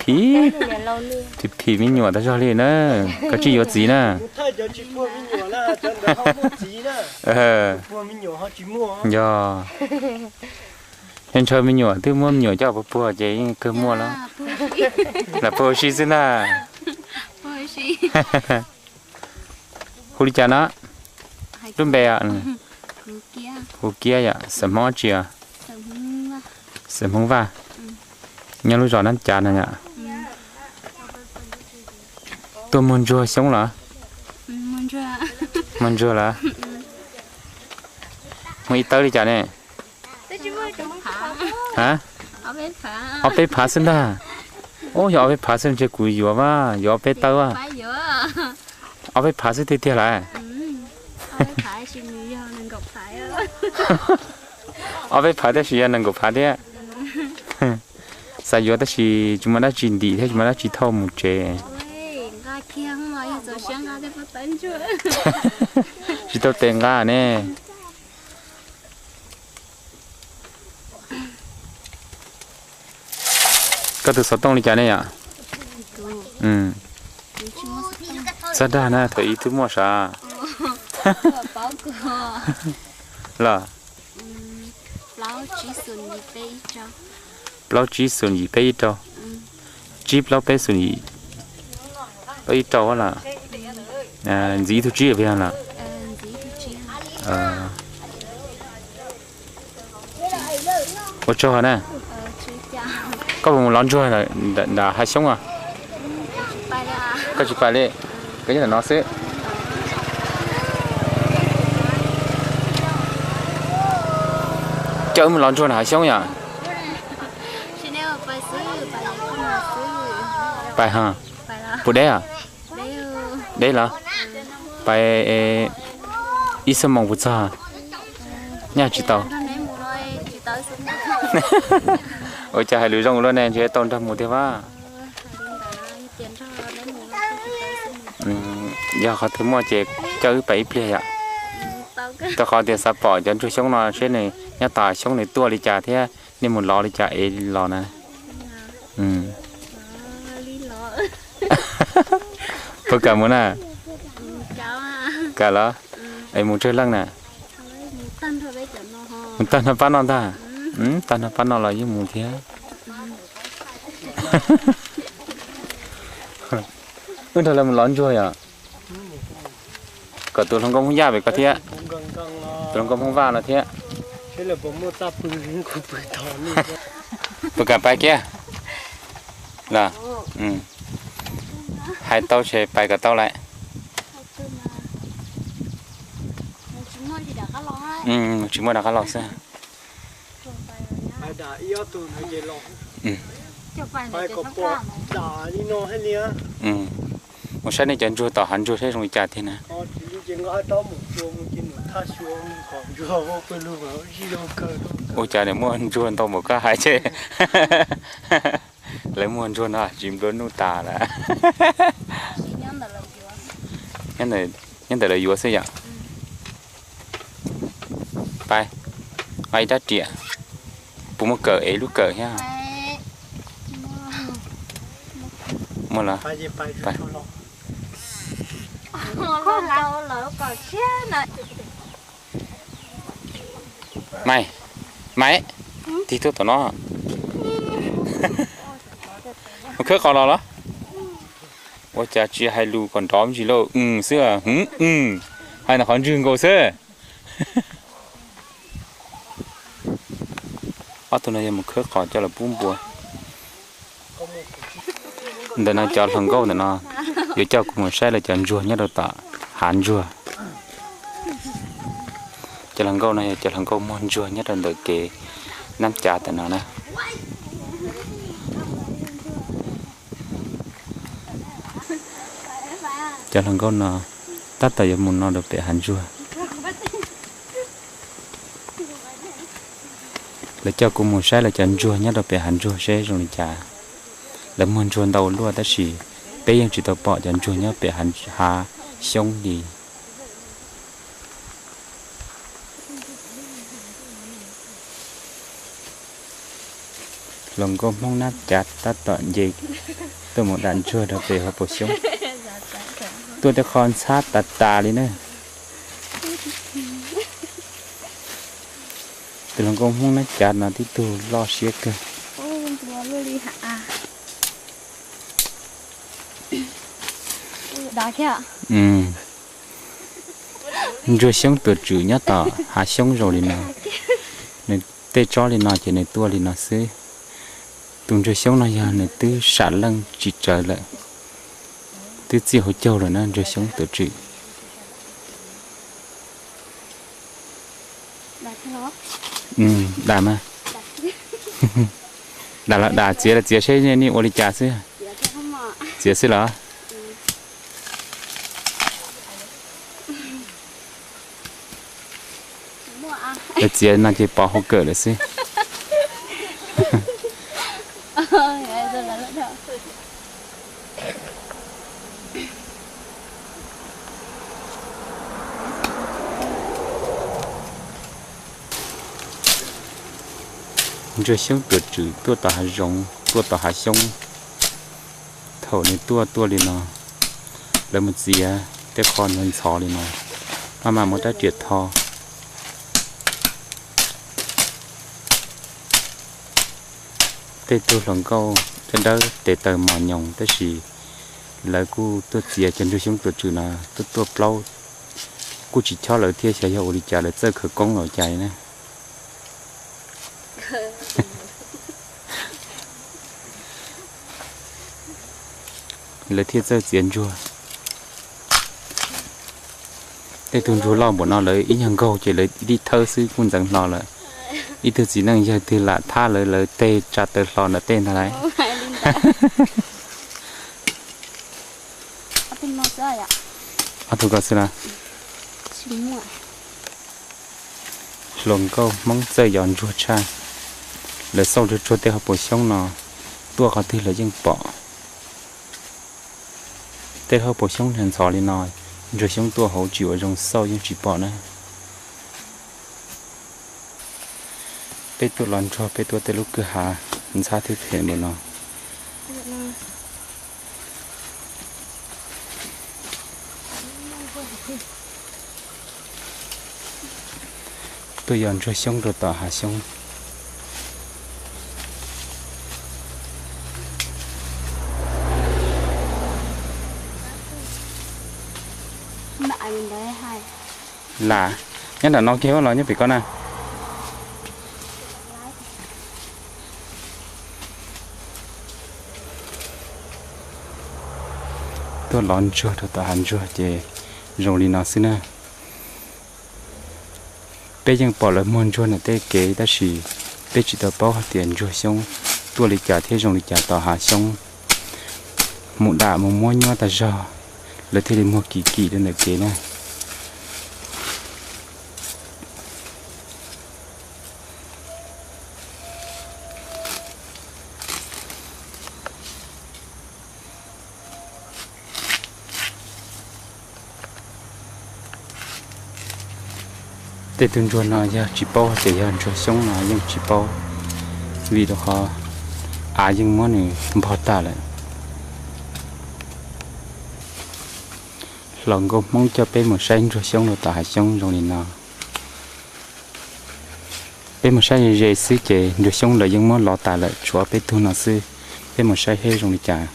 Phim, phim me nyuam tag zog li na. Koj tsis yuav txiv na. Yog, ntshaw me nyuam twb muab me nyuam coj puag puag ces yeej kawg muaj lawm. Lam puag ua si xwb ntag. Hu li cas no? Lub npe? Hu Kiab yom. Xeem Hmoob tsi? Xeem Hmoob Vaj. Nyob lub zos Nab Cav no yom. Tuaj muag ntsuag xyoob los? Muag ntsuag lawm. Muag ib tawb li cas ne? Ha, ob peb phav xwb ntag. Ub, yog ob peb phav xwb ntshe kuv yuav, yuav ob peb tawb. Ob peb phav xwb tiag tiag lawm. Ob peb phav tab sis yog nees nkaum phav thiab. Xav yuav tab sis tsis muaj dab tsi ntim thiab tsis muaj dab tsi thauj mus tsev. Tsis tau tes nqa ne. Koj tus xov tooj li cas ne yom? Txhob dag na, thaum ub twb muaj sav. Los? Plaub tsib xoom yim peb ib rau. Tsib plaub peb xoom yim peb ib rau los? Ntxiv ib tug tsib los? Ua tsaug na. Koj puas mus lov ntsuag nram hav xyoob os? Koj tsis pais li, koj nyob ntawm no xwb. Coj wb mus lov ntsuag nram hav xyoob yom? Pais ha. Puas deb os? Deb los? Pais ib xuab moos puas txog? Nyaj tsis tau. Ua cas hais lus zoo luaj ne, ntshe tau nrog mus tiag vaj. Yog qhov twg muaj ces coj wb pais ib pliag yom. Rau qhov tias xav pom cov ntsuag xyoob no seb nws nyob tom xyoob nws tuaj li cas thiab nej mus lov li cas es los na. Puas kam mus na? Kam los? Es mus tsawg leej na? Mus tag nrho pab no ntag. Tag nrho pab no los yeej mus thiab. Wb nrog lawv mus lov ntsuag yom. Kom tus hluas nkauj Hmoob Yaj pem ko thiab, tus hluas nkauj Hmoob Vaj no thiab. Puas kam pais kiag los? Hais tau ces pais kom tau lawm. Tsis muaj rov qab los xwb. Mus saib nej cov ntsuag tom hav ntsuag seb zoo li cas tiag na. Ua cas niam muaj ntsuag ntau npaum koj hais ces. Lawv muag ntsuag no tsis nplua nuj tas lawm. Nyob ntawm lawv yuav xwb yom. Pais, ib rab riam, puas muaj kawm es lub kawm thiab? Muaj los? Maiv, Maiv, tig tuaj tom no. Mus khawb qos los los? Ua cas tsis hais lus kom nrov me ntsis lauj? Xwb, hais ntawm qhov ntswg nkaus xwb. Ob tug no yog mus khawb qos coj los pub npua. Ntawm no cov hluas nkauj ntawm no yuav coj kuv mus saib lawv cov ntsuag nyob rau tom hav ntsuag. Cov hluas nkauj no yog cov hluas nkauj muag ntsuag nyob rau ntawm kev nab cav ntawm no na. Cov hluas nkauj no tab tom yuav mus no rau pem hav ntsuag. Lawv coj kuv mus saib lawv cov ntsuag nyob rau pem hav ntsuag seb zoo li cas. Lawv muag ntsuag ntau luaj tab sis peb yeej tsis tau pom cov ntsuag nyob pem hav xyoob li. Hluas nkauj Hmoob Nab Cav tab tom nce tuaj mus dam ntsuag rau pem hauv paus xyoob. Tuaj tej qho ntxhab tas tas li na. Tus hluas nkauj Hmoob Nab Cav no tib tug loj siab kawg. Ntsuag xyoob tuam tswm nyob tom hav xyoob zoo li no. Nws tej tsob li no ces nws tuaj li no xwb. Tus ntsuag xyoob no yog nws twb sam leej tsis tsawv lawm, twb txij hauv caug lawm na, ntsuag xyoob tuam tswm. Dam mas. Dam los dam, txiav los txiav seb nej ua li cas xwb. Txiav xwb los? Lawv txiav no ces pov hauv kawm lawm xwb. Ntsuag xyoob tuam tswm tuaj tom hav zoov, tuaj tom hav xyoob. Thaum nws tuaj tuaj li no, lawv mus txiav tej qho ntxhov ntxhov li no, maj mam muab rab riam tho. Tej tug hluas nkauj dawb dawb tes taw mos nyoos tab sis lawv kuj tuaj txiav cov ntsuag xyoob tuam tswm no tuaj tuaj plaub, kuj tsis chob lawv thiab, xyov yog ua li cas lawv txawj khawv koob los cas li na. Lawv thiaj txawj txiav ntsuag. Tej tug ntsuag loj npaum no lawv ib nyuag nkaug ces lawv ib thawb xwb kuj ntxeev hlo lawm. Ib tug txiv neej yawg twg lam thab lawv, lawv tes tsa taw hlo ntawm tej ntag lauj. Ob tug ko xwb na. Hluas nkauj Hmoob txawj yos ntsuag tshaj. Lawv xauj tsuag tsuag tej hauv paus xyoob no, tuaj qhov twg lawv yeej pom. Tej hauv paus xyoob ntxhov li no, ntsuag xyoob tuaj hauv tsis ua zoo xauj yeej tsis pom na. Peb tuaj los ntsuag peb tuaj tej lub kwj ha ntxhab thiab phem npaum no. Tuaj yos ntsuag xyoob rau tom hav xyoob. Lam, nyob nram no kiag los nyob pem ko na. Tuaj los ntsuag rau tom hav ntsuag ces zoo li no xwb na. Peb yeej pom lawv muag ntsuag ntawm tej kev tab sis peb tsis tau paub hais tias ntsuag xyoob tuaj li cas thiab zoo li cas tom hav xyoob. Mus dam mus muab nyuaj tag zog, lawv thiaj li muag kim kim rau ntawm kev na. Tej tug ntsuag no yog tsis paub tias yog ntsuag xyoob no yeej tsis paub, vim rau qhov av yeej muab nws npog tag lawm. Hluas nkauj Hmoob coj peb mus saib ntsuag xyoob rau tom hav xyoob zoo li no. Peb mus saib ze ze xwb ces ntsuag xyoob lawv yeej muab lov tas lawm, tshuav peb tug no xwb. Peb mus saib seb zoo li cas.